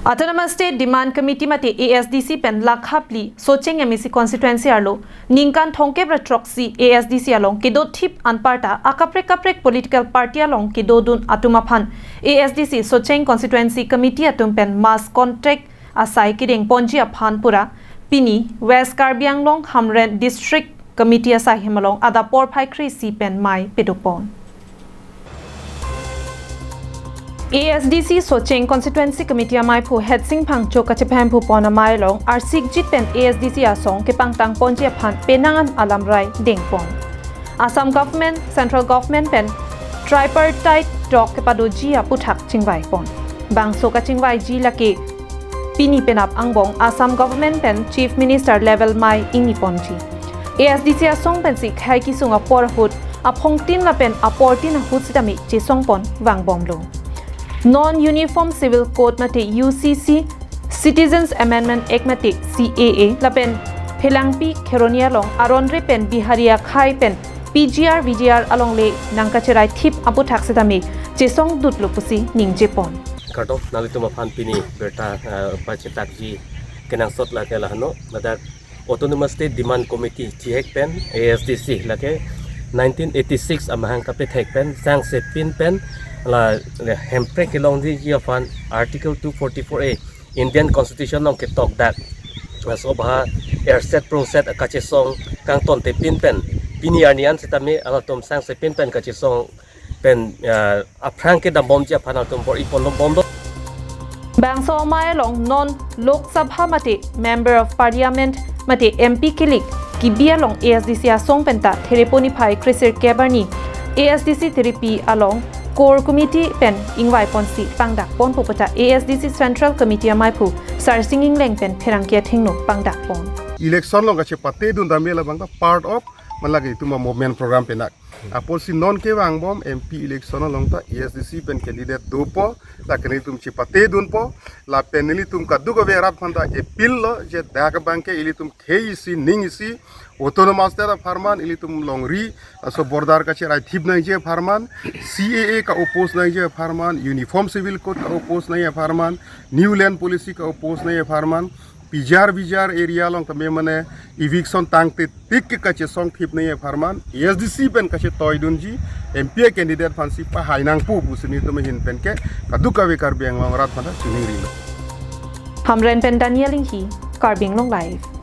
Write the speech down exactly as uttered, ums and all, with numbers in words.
Autonomous State Demand Committee mate A S D C pen Lakha phli Socheng M A C constituency arlo ningkan thomkep ra throksi A S D C along kedo thip anparta akaprek kaprek political party along kedodun atum aphan A S D C Socheng constituency committee atum pen mass contact asai kedeng ponji aphan pura pini West Karbi Anglong Hamren District Committee asai hem along adap porphai kre-isi pen mei padopon. A S D C Socheng Constituency Committee amei phu Hetsing Phangcho kachepahemphu pon amei along arsikjit pen A S D C asong kepangtang ponji aphan penang an alamrai dengpon. Assam Government, Central Government pen tripartite talk kepadoji aputhak chingvaipon. Bangso kachingvaiji lake pini penap angbong Assam Government pen Chief Minister level mei ingniponji. A S D C asong pensi khei kesung apor ahut aphongtin lapen aportin ahut sitame chesongpon vangbomlo. Non Uniform Civil Code mate U C C, Citizens Amendment Act mate C A A lapen Phelangpi Kheroni along aronre pen Bihari akhei pen P G R V G R alongle nangkacherai thip aputhak sitame chesongdutlo pusi ningjepon. Kardom, nanglitum aphan pini birta, eh, pachethakji kenangsot lake lahano, ladak Autonomous State Demand Committee chihek pen A S D C lake nineteen eighty-six amahang kapethek pen sangsepin pen la hemprek kelongji aphan Article two forty-four A Indian Constitution along ketok dak, laso abha erset proset kachesong kangtontepin pen pini arni an sitame halatum sangsepin pen kachesong pen, ah, aphrang kedambomji aphan atum bor-iponbomlo. Bangso amei along non Lok Sabha mate Member of Parliament mate M P kelik kebi along A S D C asong penta Thereponi phai kre-sirkep arni A S D C Therepi along Core Committee pen ingvaiponsi pangdakponpo puta A S D C Central Committee amei phu Sarsing Engleng pen pherangke athengno pangdakpon. Election along kachepatedun tame labang ta part of malak itum a-movement program penak. Apotsi non kevangbom M P election along ta A S D C pen candidate dopo, lake nelitum chepatedunpo, lapen nelitum kadokave arat aphanta appeal lo, je dak abangke ilitum khei isi ning isi, Autonomous State apharman, ilitum longri, laso border kacherai thip nangji apharman, C A A ka-oppose nangji apharman, Uniform Civil Code ka-oppose nangji apharman, New Land Policy ka-oppose nangji apharman, P G R V G R area along tame mane eviction tangte tik ke kachesong thip nangji apharman, A S D C pen kachetoidunji, M P candidate aphansi pahai nangpo pusi nelitum ahin pen ke kadokave Karbi Anglong arat aphanta chiningrilo. Hamren pen Daniel Inghi, Karbi Anglong Live.